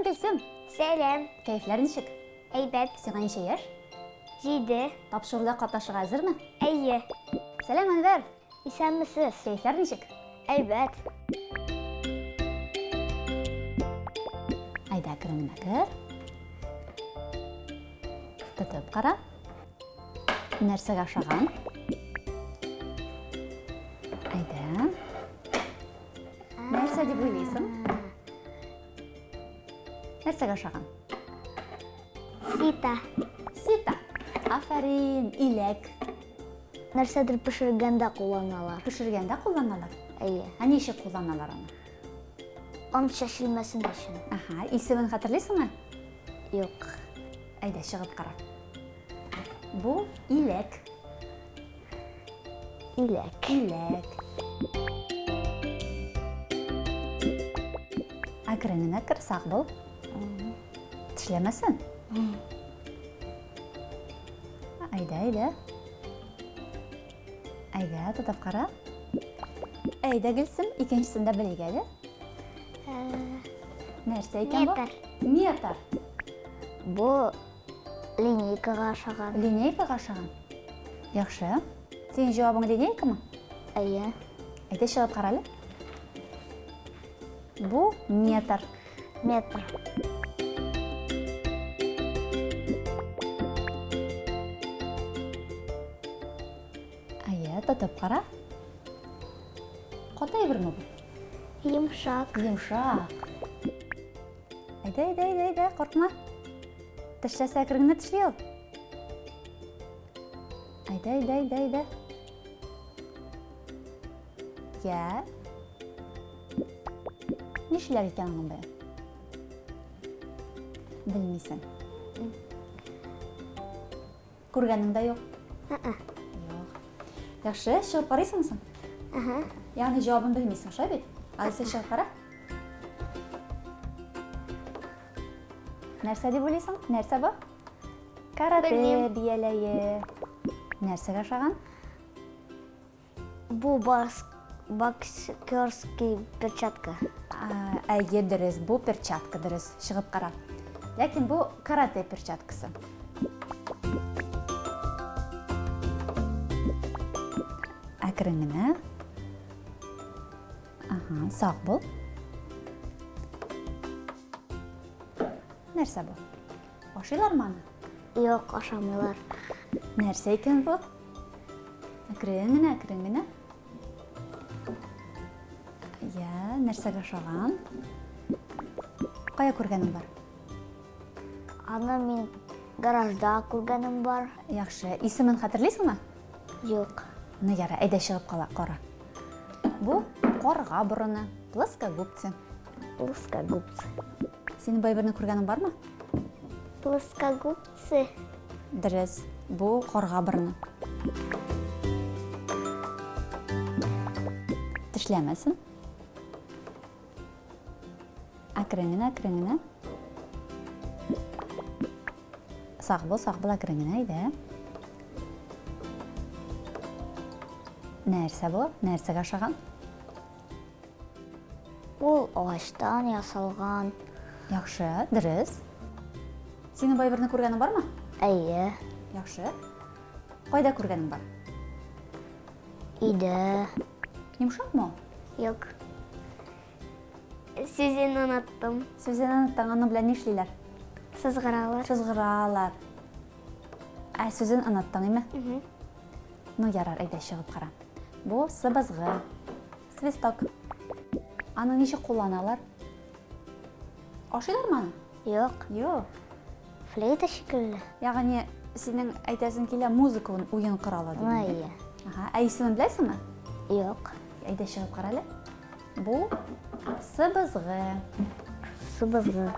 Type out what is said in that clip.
Гөлсем! Сәлам! Кәефләр ничек? Әйбәт. Сиңа ничә яшь? Җиде. Тапшыруда катнашырга әзерме? Әйе. Сәлам, Әнвәр! Исәнмесез. Кәефләр ничек? Әйбәт. Әйдә, әкрен генә кер. Тотып кара. Нәрсәгә ошаган? Әйдә. Нәрсә дип уйлыйсың? Нәрсәгә ошаган? Сита. Сита. Афәрин, иләк. Нәрсәдер пешергәндә кулланалар. Пешергәндә кулланалар? Әйе. Ә ничек кулланалар аны? Он чәчелмәсен өчен. Аһа, исемен хәтерлисеңме? Юк. Әйдә, чыгып кара. Бу иләк. Иләк. Иләк. Әкрен генә кер, сак бул. Тешләмәсен. Әйдә, әйдә. Әйдә, тотып кара. Әйдә, Гөлсем, икенчесен дә белик әле. Нәрсә икән бу? Метр. Метр. Бу линейкага ошаган. Линейкага ошаган. Яхшы. Синең җавабың линейкамы? Әйе. Әйдә чыгып кара әле. Бу метр. Метр. Әйе, тотып кара. Каты әйберме бу? Йомшак. Йомшак. Әйдә, әйдә, әйдә, әйдә, куркма. Тешләсә әкрен генә тешли ул. Әйдә, әйдә, әйдә, әйдә. Я. Нишләр икән аның белән? Белмисең. Күргәнең дә юк. Юк. Яхшы, чыгып карыйсыңмы соң? Ага. Ягъни җавабын белмисең, шулай бит? Алайса чыгып кара. Нәрсә дип уйлыйсың? Нәрсә бу? Карате Белмим. бияләе. Нәрсәгә ошаган? Бу бас боксерский перчатка. Әйе, дөрес, бу перчатка дөрес. Чыгып кара. Ләкин бу карате перчаткасы. Әкрен генә. Ага, сак бул. Нәрсә бу? Ашыйлармы аны? Юк, ашамыйлар. Нәрсә икән бу? Әкрен генә, әкрен генә. Я, нәрсәгә ошаган? Кая күргәнең бар? Аны мин гаражда күргәнем бар. Яхшы. Исемен хәтерлисеңме? Юк. Ну яра, әйдә чыгып кала, кара. Бу карга борыны, плоскогубцы. Плоскогубцы. Синең бу әйберне күргәнең бармы? Плоскогубцы. Дөрес, бу карга борыны. Тешләмәсен. Әкрен генә, әкрен генә. Сак бул, сак бул, әкрен генә, әйдә. Нәрсә бу? Нәрсәгә ошаган? Ул агачтан ясалган. Яхшы, дөрес. Синең бу әйберне күргәнең бармы? Әйе. Яхшы. Кайда күргәнең бар? Өйдә. Йомшакмы ул? Юк. Сүзен оныттым. Сүзен оныттың, аның белән нишлиләр? Сызгыралар. Сызгыралар. Ә сүзен оныттың, име? Ну, ярар, әйдә чыгып кара. Бу сыбызгы. Свисток. Аны ничек кулланалар? Ашыйлармы аны? Юк. Юк. Флейта шикелле. Ягъни синең әйтәсең килә музыка уен коралы дигән. Әйе. Ага, ә исемен беләсеңме? Юк. Әйдә чыгып кара әле. Бу сыбызгы. Сыбызгы.